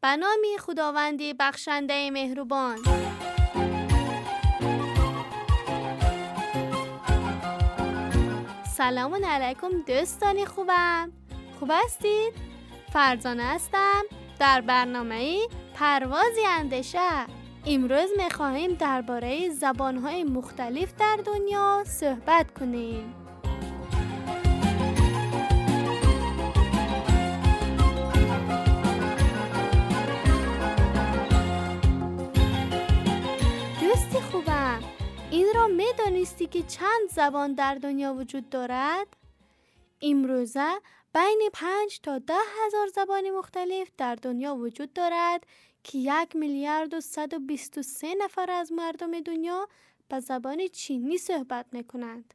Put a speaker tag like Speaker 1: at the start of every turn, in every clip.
Speaker 1: Ба номи Худованди бахшандаи меҳрубон. Салому алайкум, дӯстони хубам. Хуб ҳастед? Фарзона ҳастам дар барномаи Парвози андеша. Имрӯз мехоҳем дар бораи забонҳои мухталиф дар дунё суҳбат кунем. Дӯсти хубам, инро медонистӣ, ки чанд забон дар дунё вуҷуд дорад? Имрӯза байни 5 то 10 ҳазор забони мухталиф дар дунё вуҷуд дорад, ки 1 миллиарду 123 нафар аз мардуми дунё ба забони чинӣ суҳбат мекунанд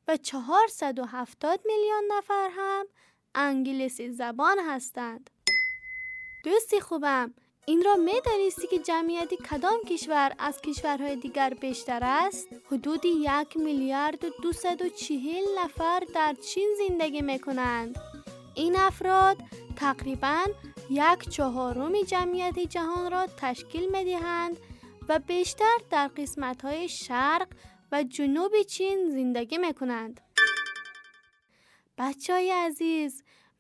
Speaker 1: ва 470 миллион нафар ҳам англисӣ забон ҳастанд. Дӯсти хубам, инро медонистӣ, ки ҷамъияти кадом кишвар аз кишварҳои дигар бештар аст? Ҳудуди 1 миллиарду 240 нафар дар Чин зиндагӣ мекунанд. Ин афрод тақрибан як чаҳоруми ҷамъияти ҷаҳонро ташкил медиҳанд ва бештар дар қисматҳои шарқ ва ҷунуби Чин зиндагӣ мекунанд. Бачаҳои азиз,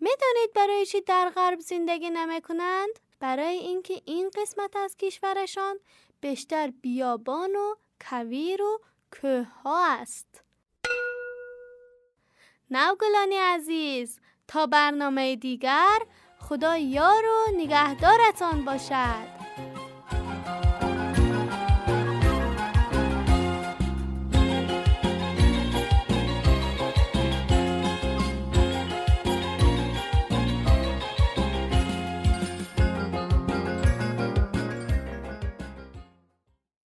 Speaker 1: медонед, барои чӣ дар ғарб зиндагӣ намекунанд? Барои ин ки ин қисмат аз кишварашон бештар биёбону кавиру кӯҳҳо аст. Навгулони азиз, то барномаи дигар, Худо ёру нигаҳдоратон бошад.